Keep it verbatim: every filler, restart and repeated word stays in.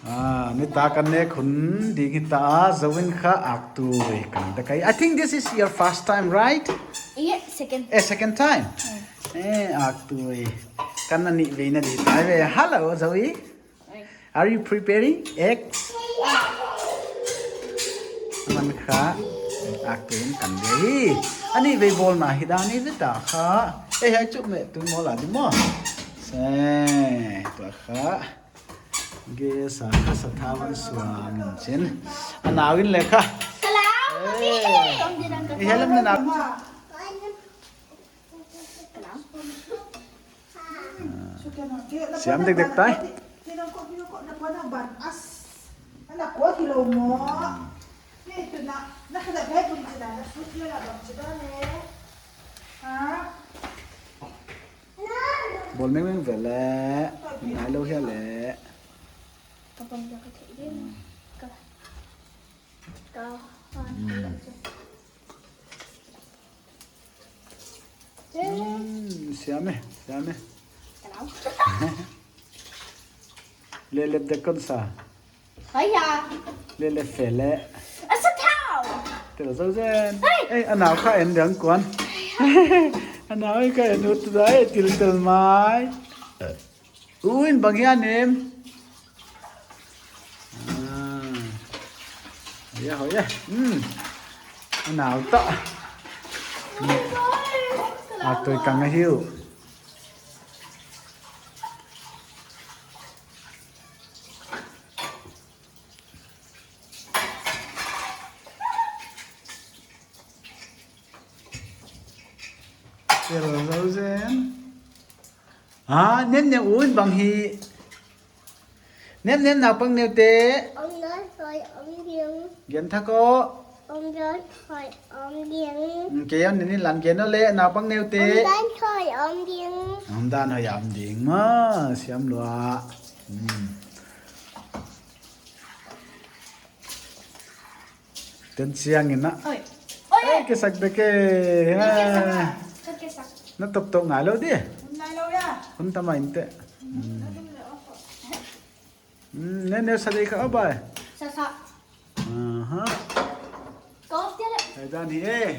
Ah, nita kan nek hun ding hita a, Zoe in kha aktui kan nek ahi. I think this is your first time, right? Yeah, second. Eh, second time. Eh, aktui. Kan na nih vei na di tai ve. Hello, Zoe. Are you preparing eggs? Man kha aktui in kan ve hi. A nih vei bawlna hi dan hi ve ta kha. Eh, hai chup me tu mo la di mo. Se, tua kha. Gas a kha sa tha van suang in chin. A nau in le kha. Kalau. Eh, eh, hello na na. Siam dekdek tai. Bawl mengmeng ve le. Nai lou hia le. Kapam dia ka thei dia. Ka. Ka. Hmm, siam e, siam e. Kalau. Le lep dek kon sa. Haya. Le lep fe le. Asa thau. Tel zo zen. Hey. Eh, a nau kha en dang kuan. A nau kha en ut dai, til tel mai. Uin bang hian em. Ah. Hoya, hoya. Hmm. A nau ta. Aktui kang ahi uh. Tel zo zen. Ah, nem nem uin bang hi. Nem nem naupang neu te. Om dan soi om ding. Gen thak o. Om dan soi om ding. Ke yon ni lan gen o le naupang neu te. Om dan soi om ding. Om dan hoi om ding ma siam lua. Hmm. Ten siang ina. Oi. Oi. Eh, ke sak de ke. Ha. Kat ke sak. Na top top ngai lou di. Nai lou ya. Hun tama inte. Hmm, ne ne sa de ka abai. Sa sa. Aha. Kau tiada. Hai dan hi eh.